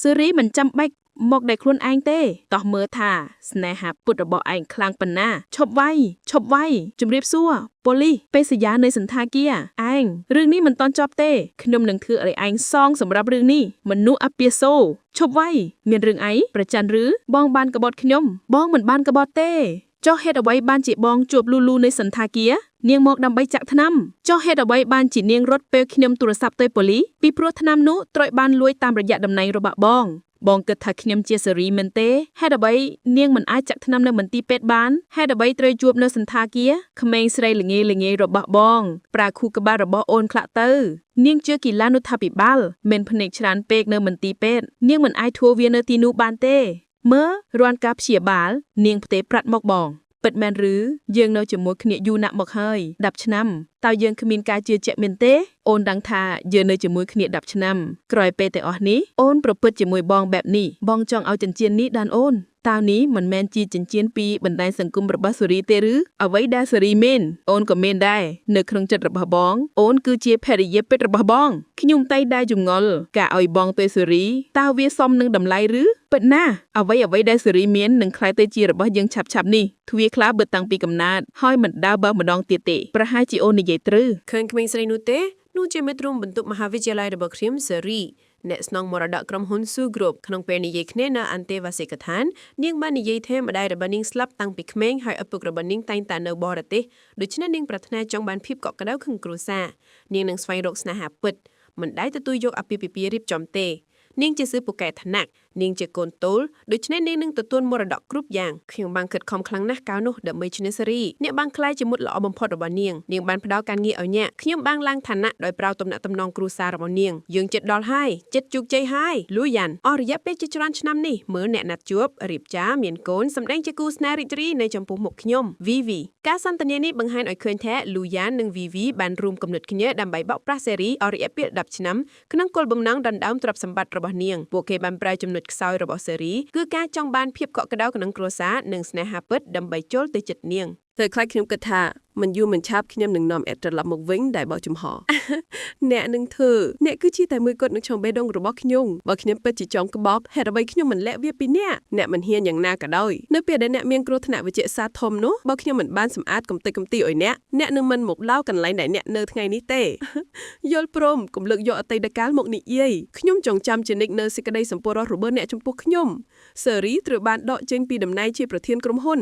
ស៊េរីមិនចាំបាច់មកដែលខ្លួនឯងទេតោះមើលថាស្នេហាពុតរបស់ឯងខ្លាំងប៉ុណ្ណាឈប់វាយឈប់វាយជំរាបសួរប៉ូលីសពេសយានៃសន្តាគារឯងរឿងនេះមិនតន់ចប់ទេខ្ញុំនឹងធ្វើឲ្យឯងសងសម្រាប់រឿងនេះមនុស្សអពាសូឈប់វាយមានរឿងអីប្រច័នឬបងបានក្បត់ខ្ញុំបងមិនបានក្បត់ទេចុះហេតុអ្វីបានជាបងជួបលូលូនៃសន្តាគារនាងមកដើម្បីចាក់ថ្នាំចុះហេតុអ្វីបានជានាងរត់ពេលខ្ញុំទូរស័ព្ទទៅប៉ូលីសពីព្រោះថ្នាំនោះត្រូវបានលួចតាមរយៈតំណែងរបស់បង បងគិតថាខ្ញុំជាសេរីមែនទេហេតុអ្វីនាងមិនអាចចាក់ថ្នាំនៅមន្ទីរពេទ្យបានហេតុអ្វីត្រូវជួបនៅសន្តាគារក្មេងស្រីល្ងាយល្ងាយរបស់បង ប្រាខូក្បាលរបស់អូនខ្លះទៅ នាងជឿគីឡានុថាភិបាលមានភ្នែកច្រើនពេកនៅមន្ទីរពេទ្យនាងមិនអាចធ្វើវានៅទីនោះបានទេមើលរាន់ការព្យាបាល នាងផ្ទេប្រាត់មកបង ពិតមែនឬយើងនៅជាមួយគ្នាយូរណាស់មកហើយ10ឆ្នាំតើយើងគ្មានការជឿជាក់មែនទេអូនដឹងថាយើងនៅជាមួយគ្នា10ឆ្នាំក្រោយពេលទាំងអស់នេះអូនប្រព្រឹត្តជាមួយបងបែបនេះបងចង់ឲ្យចិញ្ចៀននេះដានអូនតើនេះមិនមែនជាចិញ្ចៀនពីបណ្ដាញសង្គមរបស់សេរីទេឬអ្វីដែលសេរីមានអូនក៏មានដែរនៅក្នុងចិត្តរបស់បង អូនគឺជាភរិយាពិតរបស់បងខ្ញុំតែងតែចម្ងល់ការឲ្យបងទៅសេរីតើវាសមនឹងតម្លៃឬពិតណាស់អ្វីអ្វីដែលសេរីមាននឹងក្លាយទៅជារបស់យើងឆាប់ឆាប់នេះទ្វារខ្លះបើតាំងពីកំណើតហើយមិនដើរបើម្ដងទៀតទេប្រហែលជាអូននិយាយត្រូវ ឃើញក្មេងស្រីនោះទេនោះជាមិត្តរួមបន្ទប់មហាវិទ្យាល័យរបស់ខ្ញុំសេរីអ្នកស្នងមរតកក្រុមហ៊ុន Su Group ក្នុងពេលនិយាយគ្នានៅអន្តេវាសិកដ្ឋាននាងបាននិយាយថាម្ដាយរបស់នាងស្លាប់តាំងពីក្មេងហើយឪពុករបស់នាងតែងតែនៅបរទេសដូច្នេះនាងប្រាថ្នាចង់បានភាពកក់ក្ដៅក្នុងគ្រួសារនាងនឹងស្វែងរកស្នេហាពិតមិនដែលទទួលយកអាពាហ៍ពិពាហ៍រៀបចំទេនាងជាសិស្សពូកែថ្នាក់នាងជាកូនតូលដូច្នេះនាងនឹងទទួលមរតកគ្រប់យ៉ាងខ្ញុំបានខិតខំខ្លាំងណាស់កាលនោះដើម្បីឈ្នះសេរីអ្នកបានក្លាយជាមិត្តល្អបំផុតរបស់នាងនាងបានផ្ដល់ការងារឲ្យអ្នកខ្ញុំបានឡើងឋានៈដោយប្រើទំនាក់ទំនងគ្រួសាររបស់នាងយើងចិត្តដល់ហើយចិត្តជោគជ័យហើយលូយ៉ាន់អស់រយៈពេលជាច្រើនឆ្នាំនេះមើលអ្នកណាត់ជួបរៀបការមានកូនសម្ដែងជាគូស្នេហ៍រីករាយនៅចំពោះមុខខ្ញុំវីវីការសន្ទនានេះបង្ហាញឲ្យឃើញថាលូយ៉ាននិងវីវីបានរួមគំនិតគ្នាដើម្បីបោកប្រាស់សេរីអស់រយៈពេល10ឆ្នាំក្នុងគោលបំណងដណ្ដើមទ្រព្យសម្បត្តិរបស់នាងពួកគេបានប្រើចំណុចខ្សោយរបស់សេរីគឺការចង់បានភាពកក់ក្ដៅក្នុងគ្រួសារនិងស្នេហាពិតដើម្បីចូលទៅចិត្តនាង តែខ្លះខ្ញុំគិតថាមិនយូរមិនឆាប់ខ្ញុំនឹងនាំអេតត្រឡប់មកវិញដែលបោកចំហ អ្នកនឹងធ្វើអ្នកគឺជាតែមួយគត់នៅក្នុងបេះដូងរបស់ខ្ញុំបើខ្ញុំពិតជាចង់ក្បត់ហេតុអ្វីខ្ញុំមិនលាក់វាពីអ្នកអ្នកមិនហ៊ានយ៉ាងណាក៏ដោយនៅពេលដែលអ្នកមានគ្រោះថ្នាក់វិទ្យាសាស្ត្រធំនោះបើខ្ញុំមិនបានសម្អាតកំទេចកំទីឲ្យអ្នកអ្នកនឹងមិនមកឡោកន្លែងដែលអ្នកនៅថ្ងៃនេះទេ យល់ព្រមកុំលើកយកអតីតកាលមកនិយាយខ្ញុំចងចាំជានិច្ចនៅសេចក្តីសម្ពោះរបស់អ្នកចំពោះខ្ញុំសេរីត្រូវបានដកចេញពីតំណែងជាប្រធានក្រុមហ៊ុន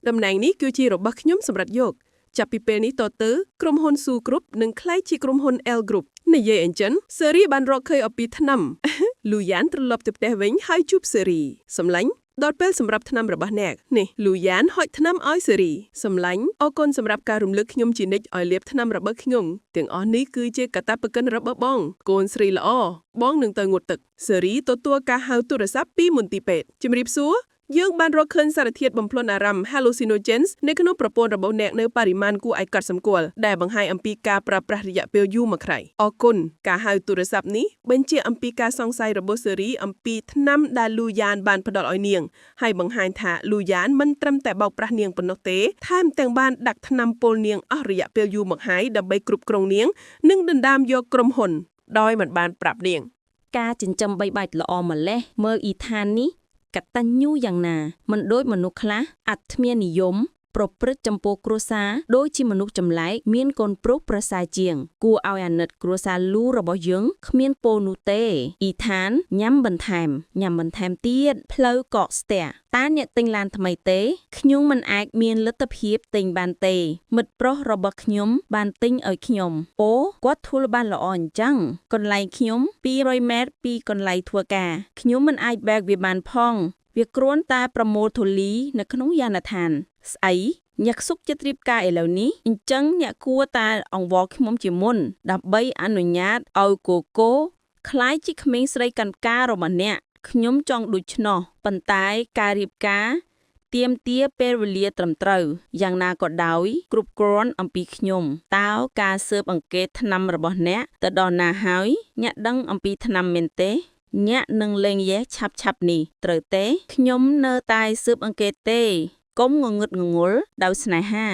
តំណែងនេះគឺជារបស់ខ្ញុំសម្រាប់យក ចាប់ពីពេលនេះតទៅក្រុមហ៊ុនស៊ូគ្រប់នឹងក្លាយជាក្រុមហ៊ុន L Group និយាយអញ្ចឹងសេរីបានរកឃើញអំពីថ្នាំ លូយ៉ានត្រឡប់ទៅផ្ទះវិញហើយជួបសេរីសម្លាញ់ដល់ពេលសម្រាប់ថ្នាំរបស់អ្នកនេះលូយ៉ានហុចថ្នាំឲ្យសេរីសម្លាញ់អរគុណសម្រាប់ការរំលឹកខ្ញុំជានិច្ចឲ្យលាបថ្នាំរបស់ខ្ញុំទាំងអស់នេះគឺជាកាតព្វកិច្ចរបស់បងកូនស្រីល្អបងនឹងទៅងូតទឹកសេរីទទួលការហៅទូរស័ព្ទពីមន្ទីរពេទ្យជំរាបសួរ យើងបានរកឃើញសារធាតុបំភ្លន់អារម្មណ៍ hallucinogens នៅក្នុងប្រព័ន្ធរបស់អ្នកនៅបរិមាណគួរឲ្យកត់សម្គាល់ដែលបង្ហាញអំពីការប្រើប្រាស់រយៈពេលយូរមកក្រៃអរគុណការហៅទូរស័ព្ទនេះបញ្ជាក់អំពីការសង្ស័យរបស់សេរីអំពីថ្នាំដែលលូយ៉ានបានផ្ដល់ឲ្យនាងហើយបង្ហាញថាលូយ៉ានមិនត្រឹមតែបោកប្រាស់នាងប៉ុណ្ណោះទេថែមទាំងបានដាក់ថ្នាំពុលនាងអស់រយៈពេលយូរមកហើយដើម្បីគ្រប់គ្រងនាងនិងដណ្ដើមយកក្រុមហ៊ុន ដោយមិនបានប្រាប់នាង ការចិញ្ចឹមបីបាច់ល្អម្លេះមើលអ៊ីឋាននេះកតញ្ញូយ៉ាងណាមិនដូចមនុស្សខ្លះអត្មានិយម ប្រព្រឹត្តចំពោះគ្រួសារដូចជាមនុស្សចម្លែកមានកូនប្រុសប្រសើរជាង គួរឲ្យអាណិតគ្រួសារលូរបស់យើងគ្មានពោលនោះទេអ៊ីឋានញ៉ាំបន្ថែមញ៉ាំបន្ថែមទៀតផ្លូវកកស្ទះតើអ្នកទិញឡានថ្មីទេខ្ញុំមិនអាចមានលទ្ធភាពទិញបានទេ មិត្តប្រុសរបស់ខ្ញុំបានទិញឲ្យខ្ញុំអូគាត់ធូលបានល្អអញ្ចឹងកន្លែងខ្ញុំ200ម៉ែត្រពីកន្លែងធ្វើការខ្ញុំមិនអាចបែកវាបានផង វាគ្រាន់តែប្រមូលធូលីនៅក្នុងយានដ្ឋានស្អីអ្នកសុកចិត្តរៀបការឥឡូវនេះអញ្ចឹងអ្នកគួរតែអង្វរខ្ញុំជាមុន ដើម្បីអនុញ្ញាតឲ្យកូកូក្លាយជាក្មេងស្រីកាន់ការរបស់អ្នកខ្ញុំចង់ដូច្នោះប៉ុន្តែការរៀបការ ទាមទារពេលវេលាត្រឹមត្រូវយ៉ាងណាក៏ដោយគ្រប់គ្រាន់អំពីខ្ញុំតើការស៊ើបអង្កេតថ្នាំរបស់អ្នកទៅដល់ណាហើយអ្នកដឹងអំពីថ្នាំមែនទេអ្នកនឹងលែងយេះឆាប់ឆាប់នេះត្រូវទេខ្ញុំនៅតែស៊ើបអង្កេតទេកុំងងឹតងងល់ដោយស្នេហា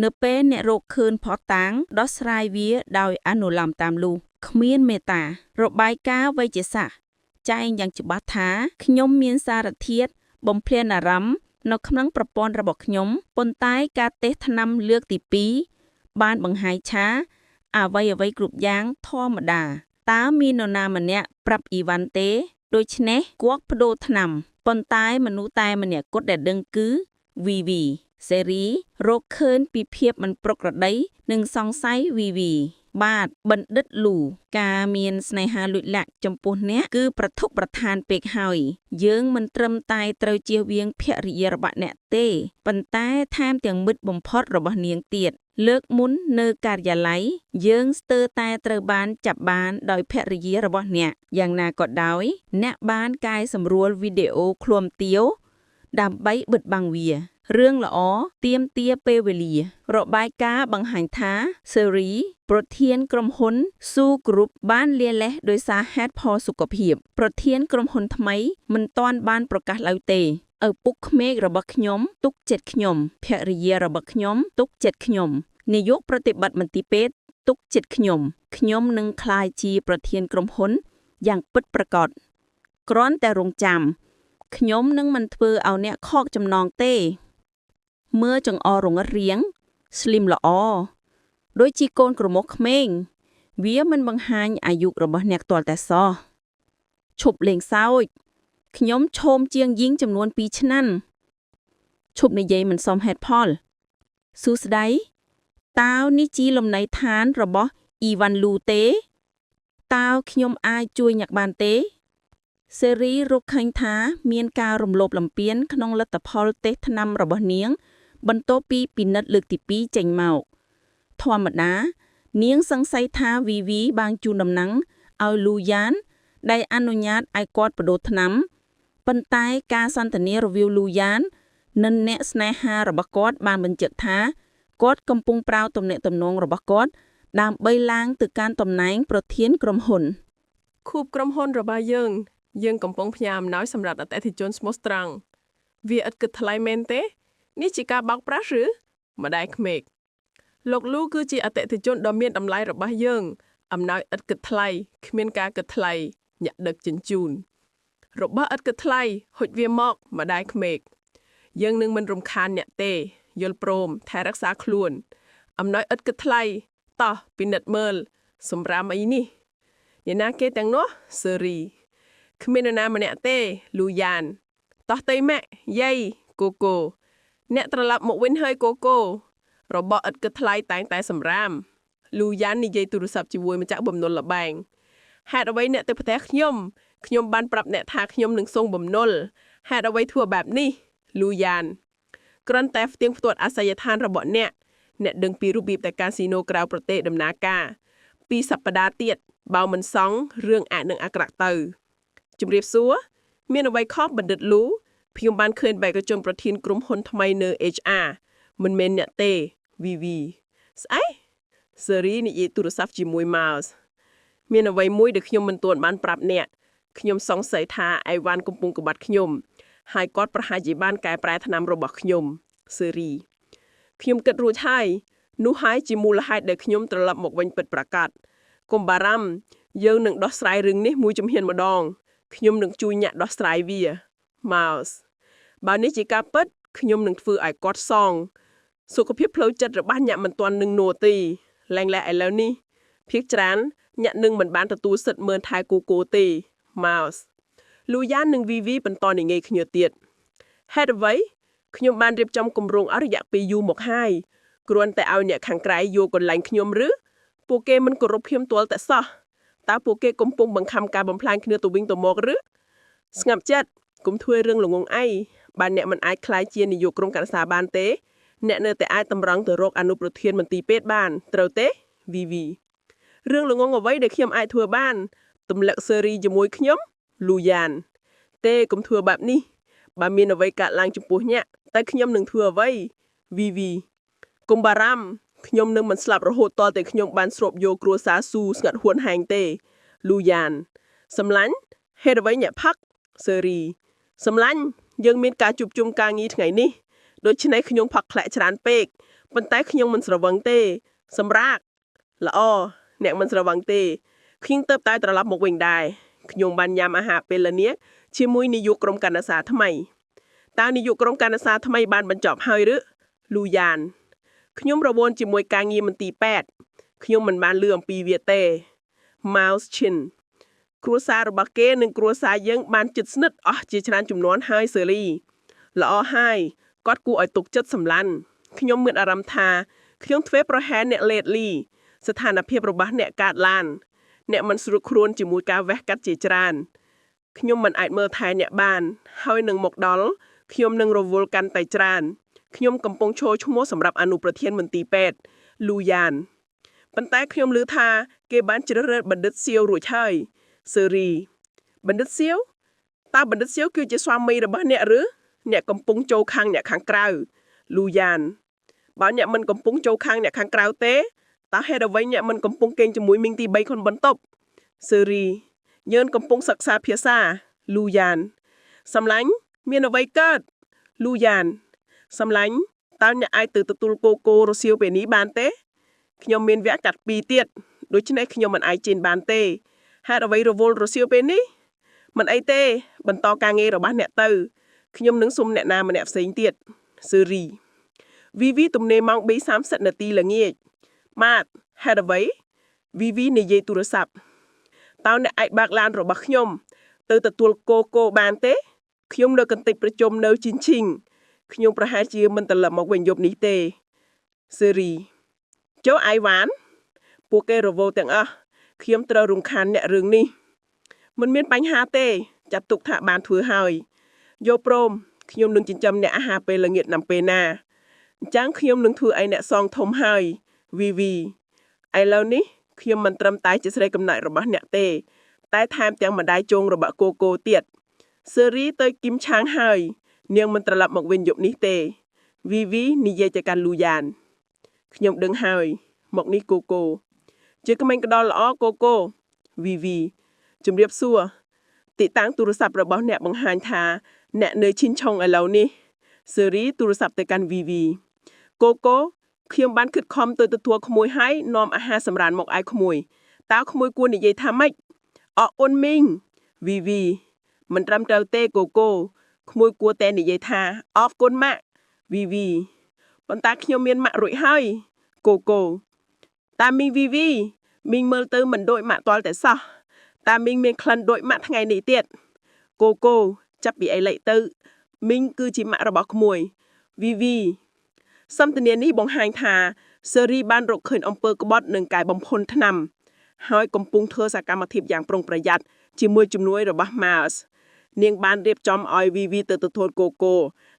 នៅពេលអ្នករកឃើញផុសតាងដោះស្រាយវាដោយអនុលោមតាមលុះគ្មានមេត្តារបាយការណ៍វេជ្ជសាស្ត្រ ចែងយ៉ាងច្បាស់ថាខ្ញុំមានសារធាតុបំភ្លានអារម្មណ៍នៅក្នុងប្រព័ន្ធរបស់ខ្ញុំប៉ុន្តែការតេស្តថ្នាំលើកទី2បានបង្ហាញថាអ្វីអ្វីគ្រប់យ៉ាងធម្មតាតើមាននរណាម្នាក់ប្រាប់អ៊ីវ៉ាន់ទេដូច្នេះគាត់ប្ដូរថ្នាំប៉ុន្តែមនុស្សតែម្នាក់គត់ដែលដឹងគឺវីវីសេរីរកឃើញពីភាពមិនប្រក្រតីនិងសង្ស័យវីវីបាទបណ្ឌិតលូការមានស្នេហាលួចលាក់ចំពោះអ្នកគឺប្រថុកប្រឋានពេកហើយយើងមិនត្រឹមតែត្រូវជៀសវាងភរិយារបស់អ្នកទេប៉ុន្តែថែមទាំងមិត្តបំផុតរបស់នាងទៀតលើកមុននៅការិយាល័យយើងស្ទើរតែត្រូវបានចាប់បានដោយភរិយារបស់អ្នកយ៉ាងណាក៏ដោយអ្នកបានកែសម្រួលវីដេអូឃ្លាំទាវដើម្បីបិទបាំងវារឿងល្អទាមទារពេលវេលា របាយការណ៍បង្ហាញថាសេរីប្រធានក្រុមហ៊ុនស៊ូគ្រុបបានលាលែងដោយសារហេតុផលសុខភាពប្រធានក្រុមហ៊ុនថ្មីមិនទាន់បានប្រកាសឡើយទេឪពុកក្មេករបស់ខ្ញុំទុកចិត្តខ្ញុំភរិយារបស់ខ្ញុំទុកចិត្តខ្ញុំនាយកប្រតិបត្តិមន្ទីរពេទ្យទុកចិត្តខ្ញុំខ្ញុំនឹងក្លាយជាប្រធានក្រុមហ៊ុនយ៉ាងពិតប្រាកដគ្រាន់តែរងចាំខ្ញុំនឹងមិនធ្វើឲ្យអ្នកខកចំណងទេមើលចង្អរងឹតរៀងស្លីមល្អដូចជាកូនក្រមុះក្មេងវាមិនបង្ហាញអាយុរបស់អ្នកទាល់តែសោះឈប់លេងសើចខ្ញុំឈោមជាងយីងចំនួន2ឆ្នាំឈប់និយាយមិនសមហេតុផលសួស្តីតើនេះជាលំនៅឋានរបស់អ៊ីវ៉ាន់លូទេតើខ្ញុំអាចជួយអ្នកបានទេសេរីរកឃើញថាមានការរំលោភលំពានក្នុងលទ្ធផលតេស្តថ្នាំរបស់នាងបន្ទាប់ពីពិនិត្យលើកទី2ចេញមកធម្មតានាងសង្ស័យថាវីវីបានជូនដំណឹងឲ្យលូយ៉ានដែលអនុញ្ញាតឲ្យគាត់ប្ដូរថ្នាំប៉ុន្តែការសន្ទនារវាងលូយ៉ាននិងអ្នកស្នេហារបស់គាត់បានបញ្ជាក់ថាគាត់កំពុងប្រើទំនាក់ទំនងរបស់គាត់ដើម្បីឡើងទៅកាន់តំណែងប្រធានក្រុមហ៊ុន ខួបក្រុមហ៊ុនរបស់យើងយើងកំពុងផ្ញើអំណោយសម្រាប់អតិថិជនស្មោះត្រង់វាឥតគិតថ្លៃមែនទេនេះជាការបោកប្រាស់ឬម្ដាយក្មេកលោកលូគឺជាអតិថិជនដ៏មានតម្លៃរបស់យើងអំណោយឥតគិតថ្លៃគ្មានការគិតថ្លៃអ្នកដឹកជញ្ជូនរបស់ឥតគិតថ្លៃហុចវាមកម្ដាយក្មេកយើងនឹងមិនរំខានអ្នកទេយល់ព្រមថែរក្សាខ្លួនអំណោយឥតគិតថ្លៃតោះពិនិត្យមើលសម្រាមអីនេះ អ្នកណាគេទាំងនោះសេរីគ្មាននរណាម្នាក់ទេលូយ៉ានតោះទៅម៉ាក់យាយកូកូអ្នកត្រឡប់មកវិញហើយកូកូរបស់ឥតគិតថ្លៃតែងតែសម្រាមលូយ៉ាននិយាយទូរស័ព្ទជាមួយម្ចាស់បំណុលលបែងហេតុអ្វីអ្នកទៅផ្ទះខ្ញុំខ្ញុំបានប្រាប់អ្នកថាខ្ញុំនឹងส่งបំណុលហេតុអ្វីធ្វើបែបនេះលូយ៉ានគ្រាន់តែផ្ទៀងផ្ទាត់អាសយដ្ឋានរបស់អ្នកអ្នកដឹងពីរបៀបតែកាស៊ីណូក្រៅប្រទេសដំណើរការពីសប្តាហ៍ទៀតបើមិនសង់រឿងអាចនឹងអាក្រក់ទៅជំរាបសួរមានអ្វីខុសបណ្ឌិតលូខ្ញុំបានឃើញបេក្ខជនប្រធានក្រុមហ៊ុនថ្មីនៅ HR មិនមែនអ្នកទេ VV ស្អីសេរីនិយាយទូរស័ព្ទជាមួយ Mouse មានអ្វីមួយដែលខ្ញុំមិនទាន់បានប្រាប់អ្នកខ្ញុំសង្ស័យថាអៃវ៉ាន់កំពុងក្បត់ខ្ញុំហើយគាត់ប្រហែលជាបានកែប្រែថ្នាំរបស់ខ្ញុំសេរីខ្ញុំគិតរួចហើយនោះហើយជាមូលហេតុដែលខ្ញុំត្រឡប់មកវិញពិតប្រាកដកុំបារម្ភយើងនឹងដោះស្រាយរឿងនេះមួយជំហានម្ដងខ្ញុំនឹងជួយអ្នកដោះស្រាយវា Mouse បើនេះជាការពិតខ្ញុំនឹងធ្វើឲ្យគាត់សងសុខភាពផ្លូវចិត្តរបស់អ្នកមិនទាន់នឹងនួទេលែងលែឥឡូវនេះភាគច្រើនអ្នកនឹងមិនបានទទួលសិទ្ធិមើលថែគូគោទេ Mouse លូយ៉ាននិងវីវីបន្តនិយាយគ្នាទៀតហេតុអ្វីខ្ញុំបានរៀបចំគម្រោងអស់រយៈពេលយូរមកហើយគ្រាន់តែឲ្យអ្នកខាងក្រៅយកកន្លែងខ្ញុំឬពួកគេមិនគោរពខ្ញុំទាល់តែសោះតើពួកគេកំពុងបង្ខំការបំផ្លាញគ្នាទៅវិញទៅមកឬស្ងប់ចិត្តកុំធ្វើរឿងល្ងងអីបើអ្នកមិនអាចក្លាយជានាយកក្រុមការក្សាបានទេអ្នកនៅតែអាចតម្រង់ទៅរកអនុប្រធានមន្ទីរពេទ្យបានត្រូវទេវីវីរឿងល្ងងអ្វីដែលខ្ញុំអាចធ្វើបានទម្លាក់សេរីជាមួយខ្ញុំលូយ៉ានទេកុំធ្វើបែបនេះបើមានអ្វីកើតឡើងចំពោះអ្នកតែខ្ញុំនឹងធ្វើអ្វីវីវីកុំបារម្ភខ្ញុំនឹងមិនស្លាប់រហូតតតែខ្ញុំបានស្រូបយកគ្រួសារស៊ូស្ងាត់ហួនហែងទេលូយ៉ានសម្លាញ់ហេតុអ្វីអ្នកផឹកសេរីសម្លាញ់យើងមានការជួបជុំការងារថ្ងៃនេះដូច្នេះខ្ញុំផឹកខ្លាក់ច្រើនពេកប៉ុន្តែខ្ញុំមិនស្រវឹងទេ សម្រាប់ល្អអ្នកមិនស្រវឹងទេខ្ញុំទៅតែត្រឡប់មកវិញដែរ ខ្ញុំបានញ៉ាំអាហារពេលល្ងាចជាមួយនាយកក្រុមការសាថ្មីតើនាយកក្រុមការសាថ្មីបានបញ្ចប់ហើយឬលូយ៉ានខ្ញុំរវល់ជាមួយការងារមន្ទីរពេទ្យខ្ញុំមិនបានលឺអំពីវាទេ Miles Chin គ្រួសាររបស់គេនិងគ្រួសារយើងបានជិតស្និទ្ធអស់ជាច្រើនជំនាន់ហើយសេរីល្អហើយគាត់គួរឲ្យទុកចិត្តសម្លាញ់ខ្ញុំមានអារម្មណ៍ថាខ្ញុំធ្វើប្រហែលអ្នកលេតលីស្ថានភាពរបស់អ្នកកាតឡាន អ្នកមិនស្រួលខ្លួនជាមួយការវះកាត់ជាច្រើនខ្ញុំមិនអាចមើលថែអ្នកបាន ហើយនឹងមកដល់ខ្ញុំនឹងរវល់កាន់តែច្រើនខ្ញុំកំពុងឈរឈ្មោះសម្រាប់អនុប្រធានមន្ទីរពេទ្យលូយ៉ានប៉ុន្តែខ្ញុំឮថាគេបានជ្រើសរើសបណ្ឌិតសៀវរួចហើយសេរីបណ្ឌិតសៀវតើបណ្ឌិតសៀវគឺជាស្វាមីរបស់អ្នកឬអ្នកកំពុងចូលខាងអ្នកខាងក្រៅលូយ៉ានបើអ្នកមិនកំពុងចូលខាងអ្នកខាងក្រៅទេតើហេតុអ្វីអ្នកមិនកំពុងគេងជាមួយមីងទី3คนបន្ទប់សេរីយើងកំពុងសិក្សាភាសាលូយ៉ានសម្លាញ់មានអ្វីកើតលូយ៉ានសម្លាញ់តើអ្នកអាចទៅទទួលកូកូរសៀវពេលនេះបានទេខ្ញុំមានវគ្គកាត់ពីរទៀតដូច្នេះខ្ញុំមិនអាចជិនបានទេហេតុអ្វីរវល់រសៀវពេលនេះមិនអីទេបន្តការងាររបស់អ្នកទៅខ្ញុំនឹងសុំអ្នកណាម្នាក់ផ្សេងទៀតសេរីវីវីទំនេរម៉ោង3:30នាទីល្ងាចម៉ាតហេតុអ្វីវីវីនិយាយទូរស័ព្ទតើអ្នកអាចបើកឡានរបស់ខ្ញុំទៅទទួលកូកូបានទេខ្ញុំនៅកន្តិចប្រជុំនៅជីនឈីងខ្ញុំប្រហែលជាមិនត្រឡប់មកវិញយប់នេះទេសេរីចូលអៃវ៉ានពួកគេរវល់ទាំងអស់ខ្ញុំត្រូវរំខានអ្នករឿងនេះមិនមានបញ្ហាទេចាត់ទុកថាបានធ្វើហើយយកព្រមខ្ញុំនឹងចិញ្ចឹមអ្នកអាហារពេលល្ងាចណាំពេលណាអញ្ចឹងខ្ញុំនឹងធ្វើឲ្យអ្នកសងធំហើយវីវីឥឡូវនេះខ្ញុំមិនត្រឹមតែជាស្រីកំណើតរបស់អ្នកទេ តែថែមទាំងម្ដាយជងរបស់កូកូទៀតសេរីទៅគឹមឆាងហើយនាងមិនត្រឡប់មកវិញយប់នេះទេវីវីនិយាយទៅកាន់លូយ៉ានខ្ញុំដឹងហើយមកនេះកូកូជាក្មេងក្តល់ល្អកូកូវីវីជំរាបសួរទីតាំងទូរស័ព្ទរបស់អ្នកបង្ហាញថាអ្នកនៅឈិនឆុងឥឡូវនេះសេរីទូរស័ព្ទទៅកាន់វីវីកូកូខ្ញុំបានខិតខំទៅទទួលក្មួយហើយនាំអាហារសម្រានមកឲ្យក្មួយតើក្មួយគួរនិយាយថាម៉េចអរគុណមីងវីវីមិនត្រឹមត្រូវទេកូកូក្មួយគួរតែនិយាយថាអរគុណម៉ាក់វីវីប៉ុន្តែខ្ញុំមានម៉ាក់រួចហើយកូកូតាមីងវីវីមីងមើលទៅមិនដូចម៉ាក់ទាល់តែសោះតាមីងមានក្លិនដូចម៉ាក់ថ្ងៃនេះទៀតកូកូចាប់ពីឥឡូវទៅមីងគឺជាម៉ាក់របស់ក្មួយវីវីសន្ទនានេះបង្ហាញថាសេរីបានរកឃើញអំពើក្បត់និងកាយបំផុនថ្នាំហើយកំពុងធ្វើសកម្មភាពយ៉ាងប្រុងប្រយ័ត្នជាមួយជំនួយរបស់ Miles នាងបានរៀបចំឲ្យវីវីទៅទទួលកូកូ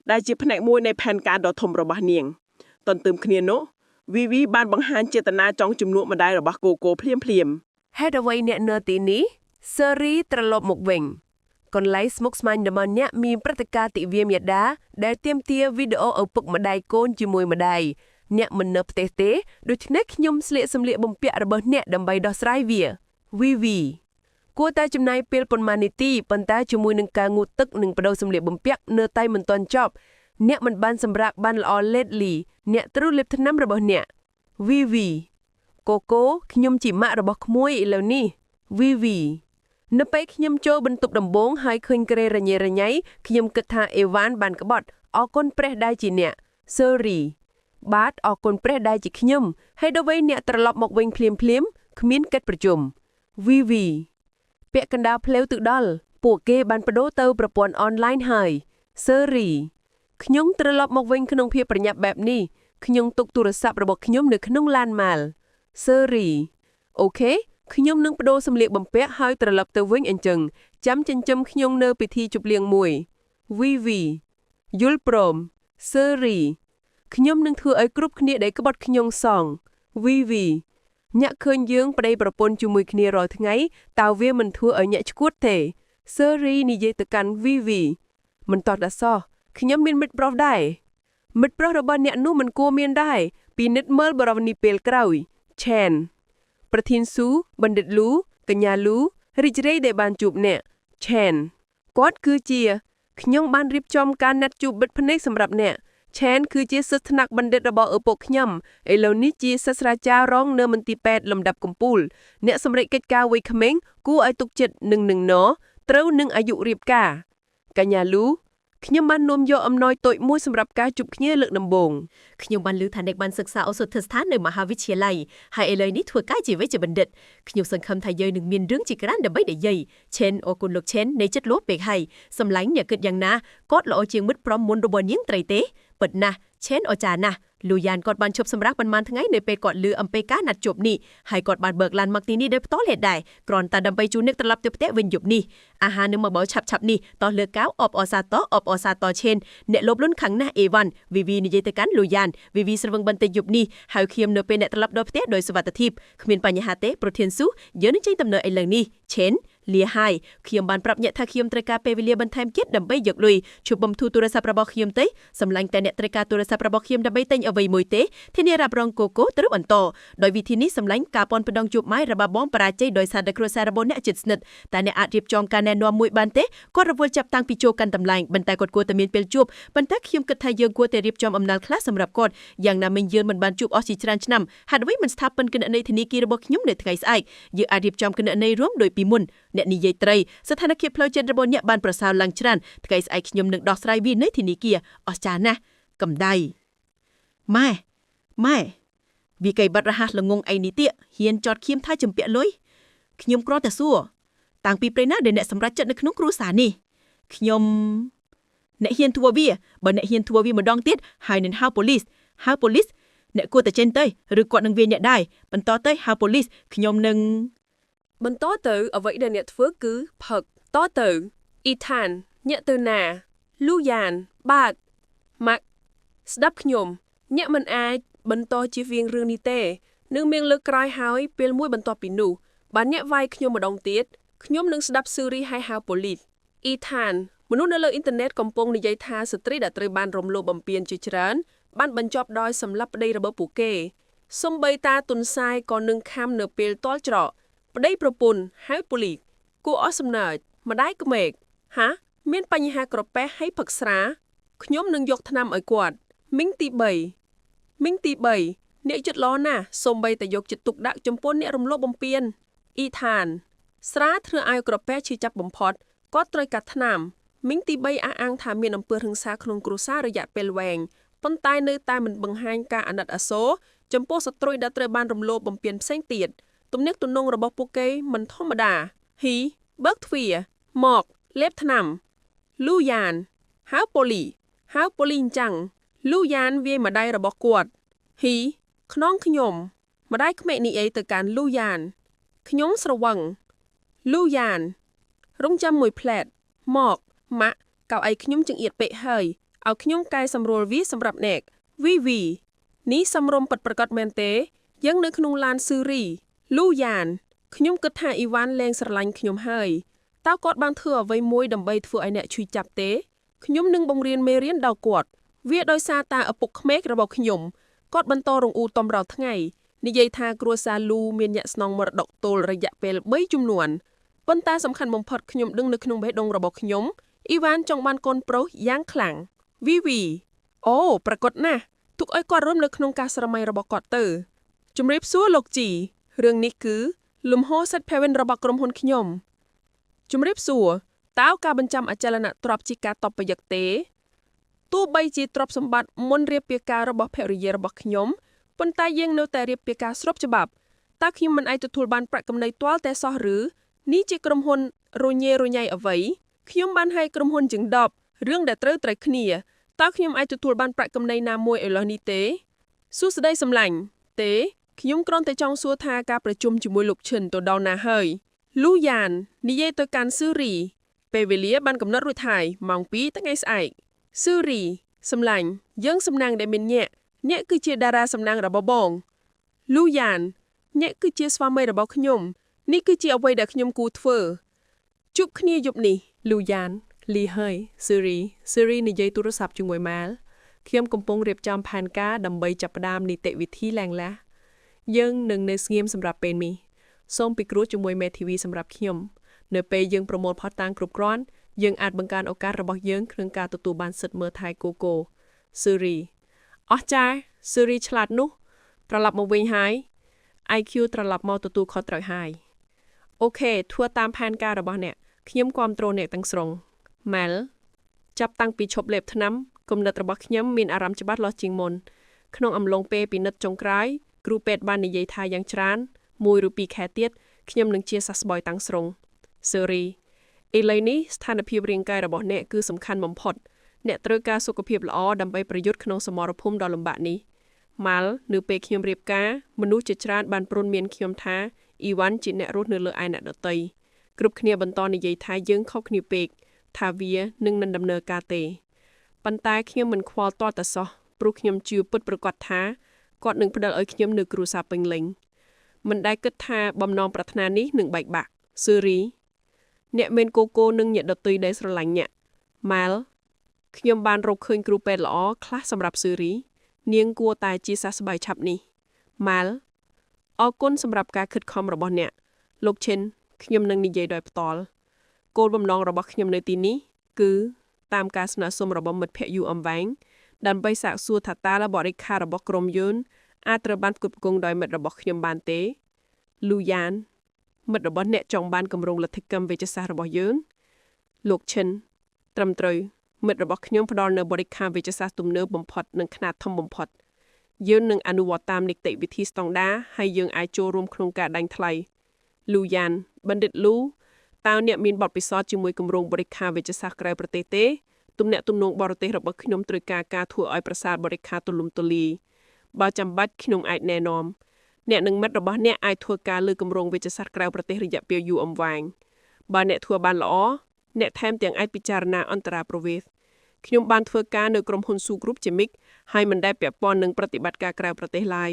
ដែលជាផ្នែកមួយនៃផែនការដ៏ធំរបស់នាងទន្ទឹមគ្នានោះវីវីបានបង្ហាញចេតនាចង់ជំនួសម្ដាយរបស់កូកូភ្លាមៗ ហេតុអ្វីអ្នកនៅទីនេះសេរីត្រឡប់មកវិញកន្លែងស្មុគស្មាញរបស់អ្នកមានព្រឹត្តិការណ៍ទិវាមេដាដែលទាមទារវីដេអូឪពុកម្ដាយកូនជាមួយម្ដាយអ្នកមិននៅផ្ទះទេដូច្នេះខ្ញុំស្លៀកសម្លៀកបំពាក់របស់អ្នកដើម្បីដោះស្រាយវាវីវីគួរតែចំណាយពេលប៉ុន្មាននាទីប៉ុន្តែជាមួយនឹងការងូតទឹកនិងបដូរសម្លៀកបំពាក់នៅតែមិនទាន់ចប់អ្នកមិនបានសម្រាកបានល្អលេតលីអ្នកត្រូវលេបថ្នាំរបស់អ្នកវីវីកូកូខ្ញុំជាម៉ាក់របស់ក្មួយឥឡូវនេះវីវីនៅពេលខ្ញុំចូលបន្ទប់ដំបូងហើយឃើញគ្រែរញ៉េរញ៉ៃខ្ញុំគិតថាអេវ៉ានបានក្បត់អរគុណព្រះដែលជាអ្នក Sorry បាទអរគុណព្រះដែលជាខ្ញុំហើយដល់វ័យអ្នកត្រឡប់មកវិញភ្លាមភ្លាមៗគ្មានកិច្ចប្រជុំវីវីពាក់កណ្ដាលផ្លូវទៅដល់ពួកគេបានបដូរទៅប្រព័ន្ធអនឡាញហើយ Sorry ខ្ញុំត្រឡប់មកវិញក្នុងភាពប្រញាប់បែបនេះខ្ញុំទុកទូរស័ព្ទរបស់ខ្ញុំនៅក្នុងឡានម៉ាល់ Sorry OK ខ្ញុំនឹងបដូរសម្លៀកបំពាក់ហើយត្រឡប់ទៅវិញអញ្ចឹងចាំចិញ្ចឹមខ្ញុំនៅពិធីជប់លៀងមួយវីវីយល់ព្រម Sorry ខ្ញុំនឹងធ្វើឲ្យគ្រប់គ្នាដែលក្បត់ខ្ញុំសងវីវីអ្នកឃើញយើងប្តីប្រពន្ធជាមួយគ្នារាល់ថ្ងៃតើវាមិនធ្វើឲ្យអ្នកឈួតទេ Sorry និយាយទៅកាន់វីវីមិនតតសោះខ្ញុំមានមិត្តប្រុសដែរមិត្តប្រុសរបស់អ្នកនោះមិនគួរមានដែរពិនិត្យមើលបរិវនីពេលក្រោយឆេនប្រធានស៊ូបណ្ឌិតលូកញ្ញាលូរីករាយដែលបានជួបអ្នកឆេនគាត់គឺជាខ្ញុំបានរៀបចំការណាត់ជួបបិទភ្នែកសម្រាប់អ្នក ឆេនគឺជាសិស្សថ្នាក់បណ្ឌិតរបស់ឪពុកខ្ញុំឥឡូវនេះជាសាស្ត្រាចារ្យរងនៅមន្ទីរពេទ្យលំដាប់កំពូលអ្នកសម្រេចកិច្ចការវ័យក្មេងគួរឲ្យទុកចិត្តនឹងនឹងណត្រូវនឹងអាយុរៀបការកញ្ញាលូខ្ញុំបាននាំយកអំណោយតូចមួយសម្រាប់ការជួបគ្នាលើកដំបូង ខ្ញុំបានឮថាអ្នកបានសិក្សាឱសថស្ថាននៅមហាវិទ្យាល័យហើយឥឡូវនេះធ្វើការជាវេជ្ជបណ្ឌិតខ្ញុំសង្ឃឹមថាយើងនឹងមានរឿងជាច្រើនដើម្បីនិយាយឆេនអរគុណលោកឆេននៃចិត្តលោះពេកហើយសម្លាញ់អ្នកគិតយ៉ាងណាគាត់ល្អជាងមិត្តប្រុសមុនរបស់នាងត្រីទេពិតណាស់ឆេនអស្ចារ្យណាស់លូយ៉ានគាត់បានឈប់សម្រាកប៉ុន្មានថ្ងៃនៅពេលគាត់ឮអំពីការណាត់ជួបនេះហើយគាត់បានបើកឡានមកទីនេះដោយផ្ទាល់ហេតុដែរគ្រាន់តែដើម្បីជួននឹកត្រឡប់ទៅផ្ទះវិញយប់នេះអាហារនឹងមកបោឆាប់ឆាប់នេះតោះលើកៅអបអសាតអបអសាតឆេនអ្នកលោបលុនខាងណាស់អេវ៉ាន់វីវីនិយាយទៅកាន់លូយ៉ានវីវីស្រវឹងបន្តិចយប់នេះហើយខៀមនៅពេលអ្នកត្រឡប់ដល់ផ្ទះដោយសុវត្ថិភាពគ្មានបញ្ហាទេប្រធានស៊ូយើងនឹងចេញដំណើរឥឡូវនេះឆេនលាហើយខ្ញុំបានប្រាប់អ្នកថាខ្ញុំត្រូវការពេលវេលាបន្ថែមទៀតដើម្បីយកលុយជប់បំធូរទូរស័ព្ទរបស់ខ្ញុំទេសម្លាញ់តែអ្នកត្រូវការទូរស័ព្ទរបស់ខ្ញុំដើម្បីទិញអ្វីមួយទេធានារ៉ាប់រងកូកូត្រូវបន្តដោយវិធីនេះសម្លាញ់ការពន់ផ្ដងជួបម៉ាយរបស់បងបរាជ័យដោយសារតែគ្រួសាររបស់អ្នកជិតស្និទ្ធតែអ្នកអាចរៀបចំការណែនាំមួយបានទេគាត់រវល់ចាប់តាំងពីចូលកាន់តម្លៃប៉ុន្តែគាត់គួរតែមានពេលជួបប៉ុន្តែខ្ញុំគិតថាយើងគួរតែរៀបចំអំណោយខ្លះសម្រាប់គាត់យ៉ាងណាមិញយើងមិនបានជួបអស់ជាច្រើនឆ្នាំហេតុអ្វីមិនស្ថាបនិកគណនីធនាគាររបស់ខ្ញុំនៅថ្ងៃស្អែកយើងអាចរៀបចំគណនីរួមដោយពីមុនអ្នកនិយាយត្រីស្ថានភាពផ្លូវចិត្តរបស់អ្នកបានប្រសើរឡើងច្រើនថ្ងៃស្អែកខ្ញុំនឹងដោះស្រាយវានៅធនាគារអស្ចារ្យណាស់កំដៃម៉ែម៉ែវាកៃបាត់រហ័សល្ងងអីនេះទៀតហ៊ានចតខៀមថាចម្ពាក់លុយខ្ញុំគ្រាន់តែសួរតាំងពីពេលណាដែលអ្នកសម្រេចចិត្តនៅក្នុងគ្រួសារនេះខ្ញុំអ្នកហ៊ានធ្វើវាបើអ្នកហ៊ានធ្វើវាម្ដងទៀតហើយនឹងហៅប៉ូលីសហៅប៉ូលីសអ្នកគួរតែចេញទៅឬគាត់នឹងវាយអ្នកដែរបន្តទៅហៅប៉ូលីសខ្ញុំនឹង បន្តទៅអ្វីដែលអ្នកធ្វើគឺផឹកតទៅអ៊ីថានអ្នកទៅណាលូយ៉ានបាទម៉ាក់ស្ដាប់ខ្ញុំអ្នកមិនអាចបន្តជៀសវាងរឿងនេះទេនឹងមានលើកក្រោយហើយពេលមួយបន្ទាប់ពីនោះបើអ្នកវាយខ្ញុំម្ដងទៀតខ្ញុំនឹងស្ដាប់ស៊ឺរីហើយហៅប៉ូលីសអ៊ីថានមនុស្សនៅលើអ៊ីនធឺណិតកំពុងនិយាយថាស្ត្រីដែលត្រូវបានរំលោភបំពានជាច្រើនបានបញ្ចប់ដោយសម្លាប់ប្តីរបស់ពួកគេសំបីតាទុនសាយក៏នឹងខំនៅពេលតល់ច្រក ប្តីប្រពន្ធហៅប៉ូលីសគួរអស់សំណើចម្ដាយក្មេកហាមានបញ្ហាក្រពះហើយផឹកស្រាខ្ញុំនឹងយកថ្នាំឲ្យគាត់មីងទី3មីងទី3អ្នកចិត្តល្អណាស់សូម្បីតែយកចិត្តទុកដាក់ចំពោះអ្នករំលោភបំពានអ៊ីថាន ស្រាធ្វើឲ្យក្រពះឈឺចាប់បំផុតគាត់ត្រូវកាត់ថ្នាំមីងទី3អះអាងថាមានអំពើហិង្សាក្នុងគ្រួសាររយៈពេលវែងប៉ុន្តែនៅតែមិនបង្ហាញការអាណិតអាសូរចំពោះស្ត្រីដែលត្រូវបានរំលោភបំពានផ្សេងទៀត ទំនាក់ទំនងរបស់ពួកគេមិនធម្មតាហ៊ីបើកទ្វារមកលេបថ្នាំលូយ៉ានហៅប៉ូលីហៅប៉ូលីអញ្ចឹងលូយ៉ានវាយម្ដាយរបស់គាត់ហ៊ីខ្នងខ្ញុំម្ដាយក្មេកនេះអីទៅកាន់លូយ៉ានខ្ញុំស្រវឹងលូយ៉ានរងចាំមួយផ្លែតមកម៉ាក់កៅអីខ្ញុំចង្អៀតពេកហើយឲ្យខ្ញុំកែសម្រួលវាសម្រាប់អ្នកវីវីនេះសំរុំពិតប្រាកដមែនទេយើងនៅក្នុងឡានស៊ឺរី លូយ៉ានខ្ញុំគិតថាអ៊ីវ៉ាន់លែងស្រឡាញ់ខ្ញុំហើយតើគាត់បានធ្វើអ្វីមួយដើម្បីធ្វើឲ្យអ្នកឈឺចាប់ទេខ្ញុំនឹងបង្រៀនមេរៀនដល់គាត់វាដោយសារតាឪពុកក្មេករបស់ខ្ញុំគាត់បន្តរងអ៊ូតំរាល់ថ្ងៃនិយាយថាគ្រួសារលូមានអ្នកស្នងមរតកទោលរយៈពេល3ជំនាន់ប៉ុន្តែសំខាន់បំផុតខ្ញុំដឹងនៅក្នុងបេះដូងរបស់ខ្ញុំអ៊ីវ៉ាន់ចង់បានកូនប្រុសយ៉ាងខ្លាំងវីវីអូប្រកាសណាស់ទុកឲ្យគាត់រួមនៅក្នុងការស្រមៃរបស់គាត់ទៅជំរាបសួរលោកជី រឿងនេះគឺលំហូរសិទ្ធិភវិនរបស់ក្រុមហ៊ុនខ្ញុំជំរាបសួរតើការបញ្ចាំអចលនទ្រព្យជាការតបប្រយុទ្ធទេទោះបីជាទ្រព្យសម្បត្តិមុនរៀបពីការរបស់ភរិយារបស់ខ្ញុំប៉ុន្តែយើងនៅតែរៀបពីការស្របច្បាប់តើខ្ញុំមិនអាចទទួលបានប្រាក់ចំណេញទាល់តែសោះឬនេះជាក្រុមហ៊ុនរញ៉េរញ៉ៃអ្វីខ្ញុំបានឲ្យក្រុមហ៊ុនជាង10រឿងដែលត្រូវត្រូវគ្នាតើខ្ញុំអាចទទួលបានប្រាក់ចំណេញណាមួយឥឡូវនេះទេសួស្តីសម្លាញ់ទេខ្ញុំគ្រាន់តែចង់សួរថាការប្រជុំជាមួយលោកឈិនទៅដល់ណាហើយលូយ៉ាននិយាយទៅកាន់ស៊ឺរីពេលវេលាបានកំណត់រួចហើយម៉ោង2ថ្ងៃស្អែកស៊ឺរីសម្លាញ់យើងសំណាងដែលមានអ្នកអ្នកគឺជាតារាសំណាងរបស់បងលូយ៉ានអ្នកគឺជាស្វាមីរបស់ខ្ញុំនេះគឺជាអ្វីដែលខ្ញុំគួរធ្វើជួបគ្នាយប់នេះ លូយ៉ានលីហើយស៊ឺរីស៊ឺរីនិយាយទូរស័ព្ទជាមួយម៉ាលខ្ញុំកំពុងរៀបចំផែនការដើម្បីចាប់ផ្ដើមនីតិវិធីឡើងឡាយើងនឹងនៅស្ងៀមសម្រាប់ពេលនេះសូមពិគ្រោះជាមួយមេធាវីសម្រាប់ខ្ញុំនៅពេលយើងប្រមូលភស្តុតាងគ្រប់គ្រាន់យើងអាចបង្កើនឱកាសរបស់យើងក្នុងការទទួលបានសិទ្ធិមើលថែកូកូ ស៊ូរីអស្ចារ្យស៊ូរីឆ្លាតនោះ ត្រឡប់មកវិញហើយ IQ ត្រឡប់មកទទួលខុសត្រូវហើយ OK ធ្វើតាមផែនការរបស់អ្នកខ្ញុំគាំទ្រអ្នកទាំងស្រុងម៉ែលចាប់តាំងពីឈប់លេបថ្នាំគំនិតរបស់ខ្ញុំមានអារម្មណ៍ច្បាស់លាស់ជាងមុនក្នុងអំឡុងពេលពិនិត្យចុងក្រោយគ្រូពេទ្យបាននិយាយថាយ៉ាងច្រើនមួយឬពីរខែទៀតខ្ញុំនឹងជាសះស្បើយតាំងស្រុងស៊េរីឥឡូវនេះស្ថានភាពរាងកាយរបស់អ្នកគឺសំខាន់បំផុតអ្នកត្រូវការសុខភាពល្អដើម្បីប្រយុទ្ធក្នុងសមរភូមិដ៏លំបាកនេះម៉ាល់នៅពេលខ្ញុំរៀបការមនុស្សជាច្រើនបានព្រុនមានខ្ញុំថាអ៊ីវ៉ាន់ជាអ្នករស់នៅលើឯអ្នកដទៃគ្រប់គ្នាបន្តនិយាយថាយើងខុសគ្នាពេកថាវានឹងមិនដំណើរការទេប៉ុន្តែខ្ញុំមិនខ្វល់តតែសោះព្រោះខ្ញុំជឿពិតប្រាកដថាគាត់នឹងផ្ដល់ឲ្យខ្ញុំនៅគ្រួសារពេញលេញមិនដែលគិតថាបំណងប្រាថ្នានេះនឹងបែកបាក់ស៊ឺរីអ្នកមានកូកូនិងអ្នកដទៃដែលស្រឡាញ់អ្នកម៉ាល់ខ្ញុំបានរកឃើញគ្រូពេទ្យល្អខ្លះសម្រាប់ស៊ឺរី នាងគួរតែជាសះស្បើយឆាប់នេះម៉ាល់អរគុណសម្រាប់ការខិតខំរបស់អ្នកលោកឈិនខ្ញុំនឹងនិយាយដោយផ្ទាល់គោលបំណងរបស់ខ្ញុំនៅទីនេះគឺតាមការស្នើសុំរបស់មិត្តភ័ក្តិយូអំវែងដើម្បីសាកសួរថាតើបរិក្ខាររបស់ក្រុមយន្តអាចត្រូវបានផ្គត់ផ្គង់ដោយមិត្តរបស់ខ្ញុំបានទេលូយ៉ានមិត្តរបស់អ្នកចង់បានគម្រោងលទ្ធិកម្មវេជ្ជសាស្ត្ររបស់យើងលោកឈិនត្រឹមត្រូវមិត្តរបស់ខ្ញុំផ្ដល់នូវបរិក្ខារវេជ្ជសាស្ត្រទំនើបបំផុតនិងខ្នាតធំបំផុតយើងនឹងអនុវត្តតាមនីតិវិធីស្តង់ដារហើយយើងអាចចូលរួមក្នុងការដាញ់ថ្លៃលូយ៉ានបណ្ឌិតលូតើអ្នកមានបទពិសោធន៍ជាមួយគម្រោងបរិក្ខារវេជ្ជសាស្ត្រក្រៅប្រទេសទេទំនាក់ទំនងបរទេសរបស់ខ្ញុំត្រូវការការធ្វើឲ្យប្រសើរបរិក្ខារទូលំទូលាយបើចាំបាច់ខ្ញុំអាចណែនាំអ្នកនិងមិត្តរបស់អ្នកអាចធ្វើការលើគម្រោងវេជ្ជសាស្ត្រក្រៅប្រទេសរយៈពេលយូរអង្វែងបើអ្នកធ្វើបានល្អអ្នកថែមទាំងអាចពិចារណាអន្តរាប្រវេសន៍ខ្ញុំបានធ្វើការនៅក្រុមហ៊ុនស៊ូគ្រប់ជាមិកហើយមិនដែលពាក់ព័ន្ធនឹងប្រតិបត្តិការក្រៅប្រទេសឡើយ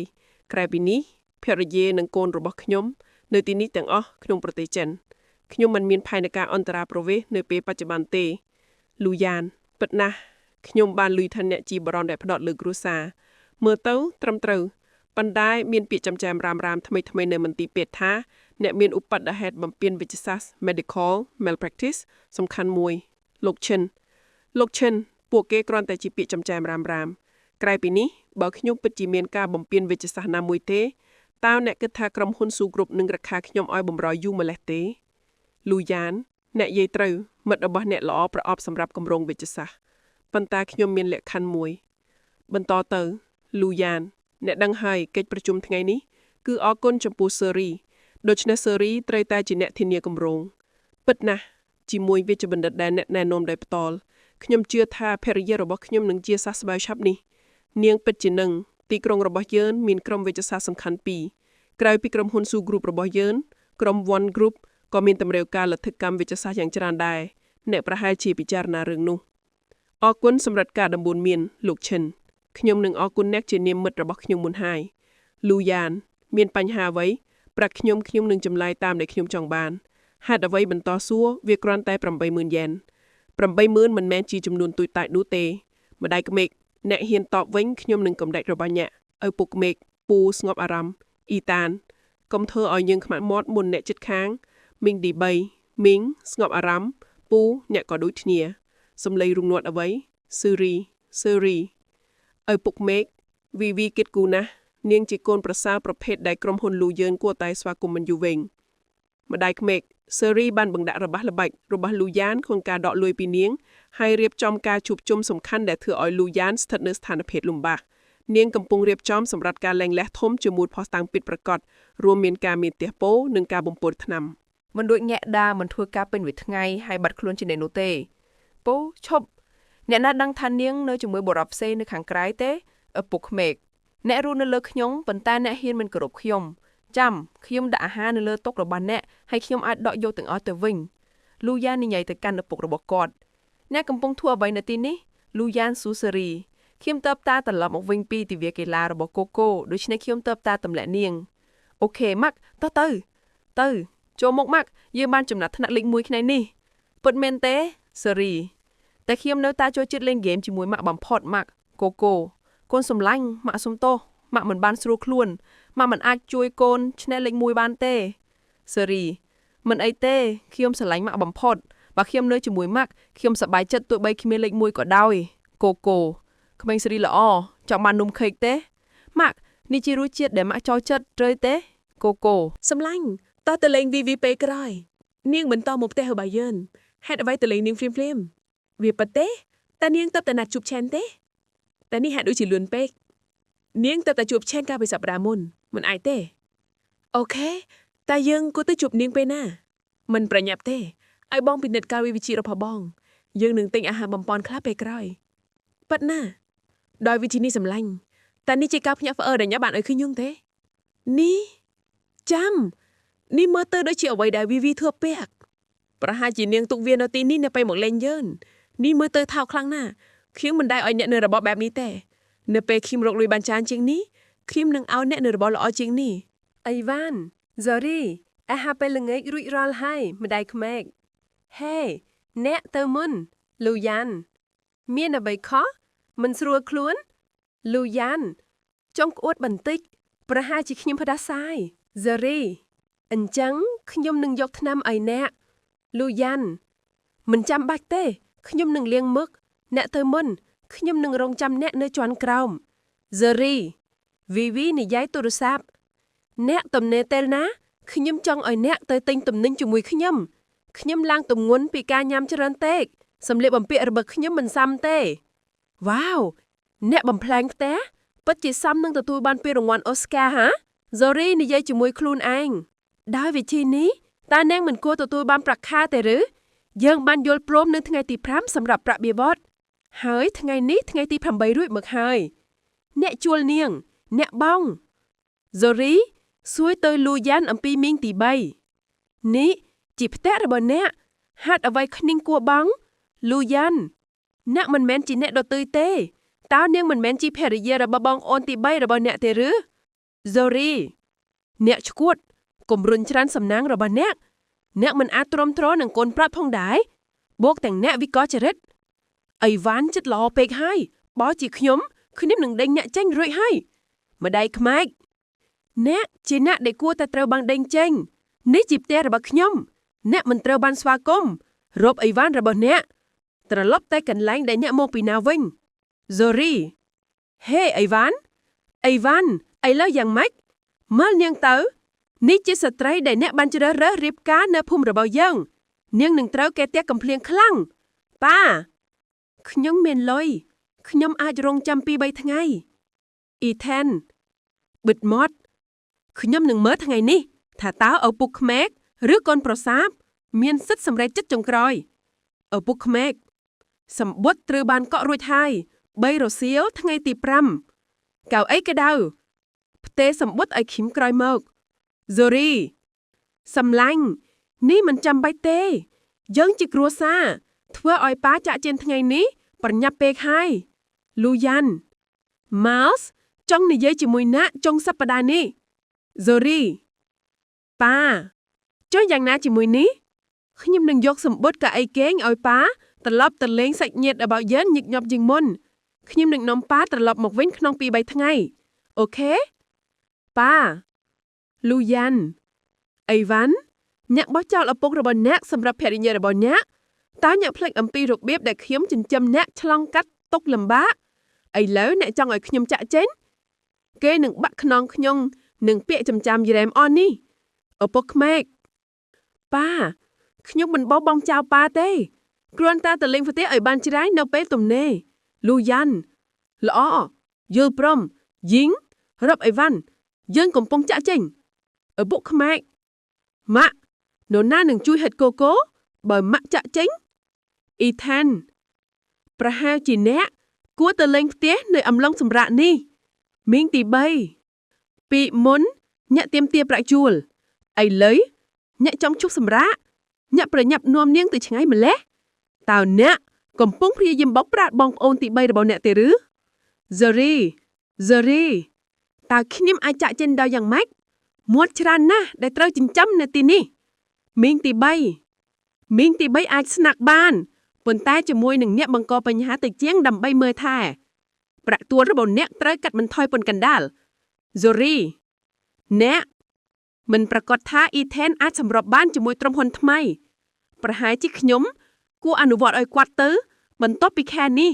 ក្រៅពីនេះភរិយានិងកូនរបស់ខ្ញុំនៅទីនេះទាំងអស់ក្នុងប្រទេសចិនខ្ញុំមិនមានផែនការអន្តរាប្រវេសន៍នៅពេលបច្ចុប្បន្នទេលូយ៉ានពិតណាស់ខ្ញុំបានលុយថាអ្នកជាបរិនដែលផ្ដោតលើគ្រួសារមើលទៅត្រឹមត្រូវប៉ុន្តែមានពាក្យចំចាំរាមរាមថ្មីថ្មីនៅមន្ទីរពេទ្យថាអ្នកមានឧបទ្ទហេតុបំពានវិជ្ជសាស្ត្រ medical malpractice សំខាន់មួយលោកឈិនលោកឈិនពួកគេគ្រាន់តែជាពាក្យចំចាំរាមរាមក្រៅពីនេះបើខ្ញុំពិតជាមានការបំពានវិជ្ជសាស្ត្រណាមួយទេតើអ្នកគិតថាក្រុមហ៊ុនស៊ូគ្រប់នឹងរក្សាខ្ញុំឲ្យបំរយយូរម្ល៉េះទេលូយ៉ានអ្នកយាយត្រូវមិត្តរបស់អ្នកល្អប្រអប់សម្រាប់គម្រោងវិជ្ជសាស្ត្រប៉ុន្តែខ្ញុំមានលក្ខខណ្ឌមួយបន្តទៅលូយ៉ានអ្នកដឹងហើយកិច្ចប្រជុំថ្ងៃនេះគឺអរគុណចំពោះសេរីដូច្នេះសេរីត្រូវតែជាអ្នកធានាគម្រោងពិតណាស់ជាមួយវិជ្ជបណ្ឌិតដែលអ្នកណែនាំដោយផ្ទាល់ខ្ញុំជឿថាភរិយារបស់ខ្ញុំនឹងជាសះស្បើយឆាប់នេះនាងពិតជានឹងទីក្រុងរបស់យើងមានក្រុមវិទ្យាសាស្ត្រសំខាន់ពីរក្រៅពីក្រុមហ៊ុនស៊ូ Group របស់យើងក្រុម One Group ក៏មានតម្រូវការលទ្ធកម្មវិទ្យាសាស្ត្រយ៉ាងច្រើនដែរអ្នកប្រហែលជាពិចារណារឿងនោះអរគុណសម្រាប់ការដំបូន្មានលោកឈិនខ្ញុំនឹងអរគុណអ្នកជានាមមិត្តរបស់ខ្ញុំមុនហើយលូយ៉ានមានបញ្ហាអ្វីប្រាប់ខ្ញុំខ្ញុំនឹងចម្លើយតាមដែលខ្ញុំចង់បានហេតុអ្វីបន្តសួរវាគ្រាន់តែ80000យ៉ែន80000មិនមែនជាចំនួនទូចតាចនោះទេម្ដាយក្មេកអ្នកហ៊ានតបវិញខ្ញុំនឹងកំដេចរបស់អ្នកឪពុកក្មេកពូស្ងប់អារម្មណ៍អ៊ីតានកុំធ្វើឲ្យយើងខ្មាក់មាត់មុនអ្នកចិត្តខាងមីងទី3មីងស្ងប់អារម្មណ៍ពូអ្នកក៏ដូចគ្នាសំឡេងរងនាត់អ្វីស៊ឺរីស៊ឺរីឪពុកមេកវីវីគិតគូណាស់នាងជាកូនប្រសារប្រភេទដែលក្រុមហ៊ុនលូយើងគួរតែស្វាគមន៍មិនយូរវិញម្ដាយក្មេកសេរីបានបង្ដាក់របស់ល្បាច់របស់លូយ៉ានក្នុងការដកលុយពីនាងហើយរៀបចំការជួបជុំសំខាន់ដែលធ្វើឲ្យលូយ៉ានស្ថិតនៅស្ថានភាពលំបាកនាងកំពុងរៀបចំសម្រាប់ការលែងលះធំជាមួយផុសតាំងពិតប្រាកដរួមមានការមានផ្ទះពោនិងការបំពុលថ្នាំ មិនដូចញាក់ដាមិនធ្វើការពេញមួយថ្ងៃហើយបាត់ខ្លួនជាអ្នកនោះទេពូឈប់អ្នកណាដឹងថានាងនៅជាមួយបុរសផ្សេងនៅខាងក្រៅទេឪពុកក្មេកអ្នករស់នៅលើខ្ញុំប៉ុន្តែអ្នកហ៊ានមិនគោរពខ្ញុំចាំខ្ញុំដាក់អាហារនៅលើតុរបស់អ្នកហើយខ្ញុំអាចដកយកទាំងអស់ទៅវិញលូយ៉ាននិយាយទៅកាន់ឪពុករបស់គាត់អ្នកកំពុងធ្វើអ្វីនៅទីនេះលូយ៉ានស៊ូសេរីខ្ញុំតបតាត្រឡប់មកវិញពីទិវាកីឡារបស់កូកូដូច្នេះខ្ញុំតបតាទម្លាក់នាង OK ម៉ាក់តោះទៅទៅចូលមកម៉ាក់យើងបានចំណាត់ថ្នាក់លេខ1ថ្ងៃនេះពិតមែនទេសេរីតែខ្ញុំនៅតែចូលចិត្តលេងហ្គេមជាមួយម៉ាក់បំផុតម៉ាក់កូកូកូនសំឡាញ់ម៉ាក់សុំទោសម៉ាក់មិនបានស្រួលខ្លួនម៉ាក់មិនអាចជួយកូនឈ្នះលេខ1បានទេសេរីមិនអីទេខ្ញុំស្រឡាញ់ម៉ាក់បំផុតបើខ្ញុំនៅជាមួយម៉ាក់ខ្ញុំសប្បាយចិត្តទោះបីគ្មានលេខ1ក៏ដោយកូកូ ក្មេងស្រីល្អចង់បាននំខេកទេម៉ាក់នេះជារសជាតិដែលម៉ាក់ចូលចិត្តត្រូវទេកូកូ សំឡាញ់តោះទៅលេងវីវីពេលក្រោយ នាងបន្តមកផ្ទះរបស់យើងហេតុអ្វីទៅលេងនាងភ្លាមភ្លាមៗវាប៉ទេតែនាងទៅតែណាត់ជួបឆែនទេតែនេះហាក់ដូចជាលឿនពេកនាងទៅតែជួបឆែនកាលពីសប្តាហ៍មុនមិនអាចទេអូខេតែយើងគួរទៅជួបនាងពេលណាមិនប្រញាប់ទេឲ្យបងពិនិត្យកាលវិជារបស់បង យើងនឹងទិញអាហារបំពន់ខ្លះពេលក្រោយប៉ិតណាដោយវិធីនេះសំឡាញ់តែនេះជាការភ្ញាក់ផ្អើលដែលញ៉ាំបានឲ្យឃើញយងទេនេះចាំ នេះមើលទៅដូចជាអ្វីដែលវីវីធ្វើពាក់ប្រហែលជានាងទុកវានៅទីនេះនៅពេលមកលេងយើងនេះមើលទៅថោកខ្លាំងណាស់ខ្ញុំមិនដែលឲ្យអ្នកនៅរបបបែបនេះទេនៅពេលខ្ញុំរកលុយបានច្រើនជាងនេះខ្ញុំនឹងឲ្យអ្នកនៅរបបល្អជាងនេះ អីវ៉ាន់ហ្សូរីអាហារពេលល្ងាចរួចរាល់ហើយម្ដាយក្មេកហេអ្នកទៅមុនលូយ៉ាន មានអ្វីខុសមិនស្រួលខ្លួនលូយ៉ានចង់ក្អួតបន្តិច ប្រហែលជាខ្ញុំផ្ដាសាយហ្សូរីអញ្ចឹងខ្ញុំនឹងយកថ្នាំឲ្យអ្នកលូយ៉ាន មិនចាំបាច់ទេខ្ញុំនឹងលាងមុខអ្នកទៅមុនខ្ញុំនឹងរងចាំអ្នកនៅជាន់ក្រោមហ្សូរីវីវីនិយាយទូរស័ព្ទ អ្នកទំនេរទេណាខ្ញុំចង់ឲ្យអ្នកទៅទិញទំនិញជាមួយខ្ញុំខ្ញុំឡើងទម្ងន់ពីការញ៉ាំច្រើនពេកសម្លៀកបំពាក់របស់ខ្ញុំមិនសមទេវ៉ាវអ្នកបំផ្លាញផ្ទះពិតជាសមនឹងទទួលបានពានរង្វាន់អូស្ការហាហ្សូរីនិយាយជាមួយខ្លួនឯងដោយវិធីនេះតើនាងមិនគួរទទួលបានប្រាក់ខែទេឬយើងបានយល់ព្រមនៅថ្ងៃទី5សម្រាប់ប្រាក់បៀវត្សហើយថ្ងៃនេះថ្ងៃទី8រួចមកហើយអ្នកជួលនាង អ្នកបងហ្សូរី សួយទៅលូយ៉ានអំពីមីងទី3នេះជាផ្ទះរបស់អ្នកហេតុអ្វីគ្នឹងគួរបង់លូយ៉ានអ្នកមិនមែនជាអ្នកដទៃទេតើនាងមិនមែនជាភរិយារបស់បងអូនទី3របស់អ្នកទេឬហ្សូរីអ្នកឈួតគំរុនច្រានសំណាងរបស់អ្នកអ្នកមិនអាចទ្រាំទ្រនឹងកូនប្រាប់ផងដែរបូកទាំងអ្នកវិកលចរិតអីវ៉ាន់ចិត្តល្អពេកហើយបើជាខ្ញុំខ្ញុំនឹងដេញអ្នកចេញរួចហើយម្ដាយក្មេក អ្នកជាអ្នកដែលគួរតែត្រូវបានដេញចេញនេះជាផ្ទះរបស់ខ្ញុំអ្នកមិនត្រូវបានស្វាគមន៍រកអីវ៉ាន់របស់អ្នកត្រឡប់តែកន្លែងដែលអ្នកមកពីណាវិញហ្សូរីហេអីវ៉ាន់អីវ៉ាន់ឥឡូវយ៉ាងម៉េចមើលនាងទៅនេះជាស្ត្រីដែលអ្នកបានជ្រើសរើសរៀបការនៅភូមិរបស់យើងនាងនឹងត្រូវគេទះកំភ្លៀងខ្លាំងប៉ាខ្ញុំមានលុយខ្ញុំអាចរងចាំពី3ថ្ងៃអ៊ីថែនបិទមាត់ ខ្ញុំនឹងមើលថ្ងៃនេះថាតើឪពុកក្មេកឬកូនប្រសាបមានសិទ្ធិសម្រេចចិត្តចុងក្រោយឪពុកក្មេកសម្បុតត្រូវបានកក់រួចហើយ3រសៀលថ្ងៃទី5កៅអីកដៅផ្ទេសម្បុតឲ្យឃីមក្រោយមកហ្សូរីសំឡាញ់នេះមិនចាំបាច់ទេ យើងជាគ្រួសារធ្វើឲ្យប៉ាចាក់ជៀនថ្ងៃនេះប្រញាប់ពេកហើយលូយ៉ានម៉ាល់សចង់និយាយជាមួយណាក់ចុងសប្តាហ៍នេះ ហ្សូរីប៉ាចុះយ៉ាងណាជាមួយនេះខ្ញុំនឹងយកសម្បុតកៅអីគេងឲ្យប៉ាត្រឡប់ទៅលេងសាច់ញាតិរបស់យើងញឹកញាប់ជាងមុនខ្ញុំនឹងនាំប៉ាត្រឡប់មកវិញក្នុងពី3ថ្ងៃ OK ប៉ាលូយ៉ានអីវ៉ាន់អ្នកបោះចោលឪពុករបស់អ្នកសម្រាប់ភរិយារបស់អ្នកតើអ្នកភ្លេចអំពីរបៀបដែលខ្ញុំចិញ្ចឹមអ្នកឆ្លងកាត់ទុក្ខលំបាកឥឡូវអ្នកចង់ឲ្យខ្ញុំចាក់ចេញគេនឹងបាក់ខ្នងខ្ញុំ នឹងពាក្យចំចាំយរ៉េមអននេះឪពុកក្មេកប៉ាខ្ញុំមិនបោះបង់ចោលប៉ាទេគ្រាន់តែទៅលេងផ្ទះឲ្យបានច្រើននៅពេលទំនេរលូយ៉ាន់ល្អយល់ព្រមយីងរាប់អីវ៉ាន់យើងកំពុងចាក់ចេញឪពុកក្មេកម៉ាក់នរណានឹងជួយហិតកូកូបើម៉ាក់ចាក់ចេញអ៊ីថានប្រហែលជាអ្នកគួរទៅលេងផ្ទះនៅអំឡុងសម្រាប់នេះមីងទី3 ពីមុនអ្នកទៀមទាប្រាក់ជួលឥឡូវអ្នកចង់ជប់សម្រាកអ្នកប្រញាប់នាំនាងទៅឆ្ងាយម្ល៉េះតើអ្នកកំពុងព្យាយាមបោកប្រាស់បងប្អូនទី3របស់អ្នកទេឬហ្សូរីហ្សូរីតើខ្ញុំអាចចាក់ចេញដល់យ៉ាងម៉េចមាត់ច្រើនណាស់ដែលត្រូវចិញ្ចឹមនៅទីនេះមីងទី3មីងទី3អាចស្នាក់បានប៉ុន្តែជាមួយនឹងអ្នកបង្កបញ្ហាទៅជាងដើម្បីមើលថែប្រាក់ទួរបស់អ្នកត្រូវកាត់បន្ថយប៉ុនកណ្ដាល ហ្សូរីអ្នកមិនប្រកាសថាអ៊ីថេនអាចសម្របបានជាមួយក្រុមហ៊ុនថ្មី ប្រហែលជាខ្ញុំគួរអនុវត្តឲ្យគាត់ទៅ បន្ទាប់ពីខែនេះ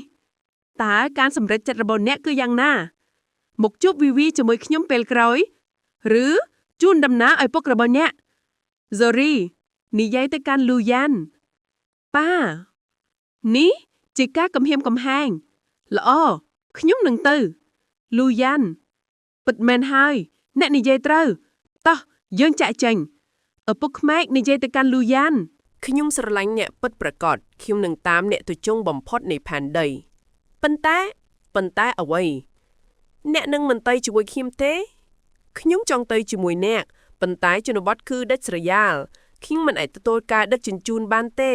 តើការសម្រេចចិត្តរបស់អ្នកគឺយ៉ាងណា មកជួបវីវីជាមួយខ្ញុំពេលក្រោយ ឬជូនដំណើរឲ្យពុករបស់អ្នកហ្សូរីនិយាយទៅកាន់លូយ៉ានប៉ានេះជាការគំរាមកំហែងល្អខ្ញុំនឹងទៅលូយ៉ានពិតមែនហើយ អ្នកនិយាយត្រូវតោះយើងចាក់ចេញឪពុកក្មេកនិយាយទៅកាន់លូយ៉ាន ខ្ញុំស្រឡាញ់អ្នកពិតប្រាកដខ្ញុំនឹងតាមអ្នកទៅចុងបំផុតនៃផែនដីប៉ុន្តែប៉ុន្តែអ្វីអ្នកនឹងមិនទៅជាមួយខ្ញុំទេខ្ញុំចង់ទៅជាមួយអ្នកប៉ុន្តែជនបទគឺដាច់ស្រយាលខ្ញុំមិនអាចទទួលការដឹកជញ្ជូនបានទេ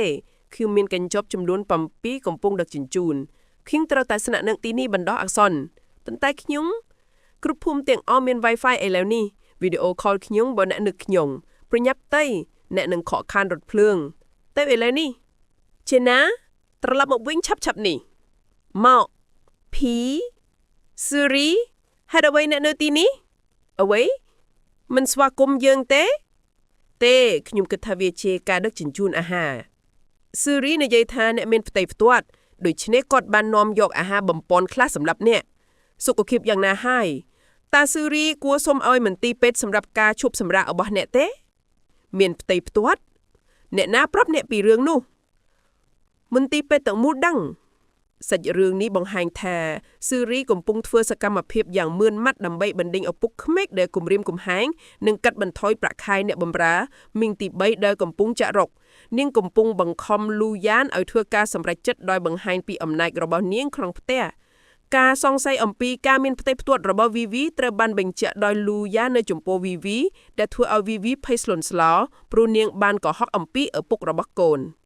ខ្ញុំមានកញ្ចប់ចំនួន7កំពុងដឹកជញ្ជូនខ្ញុំត្រូវតែស្នាក់នៅទីនេះបណ្ដោះអាសន្នប៉ុន្តែខ្ញុំគ្រប់ភូមិទាំងអស់មាន Wi-Fi ឥឡូវនេះវីដេអូខលខ្ញុំបើអ្នកនឹកខ្ញុំប្រញាប់ទៅអ្នកនឹងខកខានរថភ្លើង ទៅឥឡូវនេះចេណាត្រឡប់មកវិញឆាប់ឆាប់នេះមកភីស៊ូរីហេតុអ្វីអ្នកនៅទីនេះអ្វីមិនស្វាគមន៍យើងទេ ទេខ្ញុំគិតថាវាជាការដឹកជញ្ជូនអាហារស៊ូរីនិយាយថាអ្នកមានផ្ទៃផ្ទាត់ដូច្នេះគាត់បាននាំយកអាហារបំពន់ខ្លះសម្រាប់អ្នកសុខភាពយ៉ាងណាហើយតាស៊ូរីគួរសុំឲ្យមន្ទីរពេទ្យសម្រាប់ការឈប់សម្រាករបស់អ្នកទេ មានផ្ទៃផ្ទាត់ អ្នកណាប្រាប់អ្នកពីរឿងនោះមន្ទីរពេទ្យទាំងមូលដឹងសាច់រឿងនេះបង្ហាញថាស៊ឺរីកំពុងធ្វើសកម្មភាពយ៉ាងមឿនម៉ាត់ដើម្បីបណ្ដេញឪពុកក្មេកដែលគំរាមកំហែងនិងកាត់បន្ថយប្រាក់ខែអ្នកបម្រើមីងទី3ដែលកំពុងចាក់រកនាងកំពុងបង្ខំលូយ៉ានឲ្យធ្វើការសម្រេចចិត្តដោយបង្ហាញពីអំណាចរបស់នាងក្នុងផ្ទះការសង្ស័យអំពីការមានផ្ទៃផ្ទាត់របស់វីវីត្រូវបានបញ្ជាក់ដោយលូយ៉ានៅចំពោះវីវីដែលធ្វើឲ្យវីវីភ័យស្លន់ស្លោព្រោះនាងបានកុហកអំពីឪពុករបស់កូន។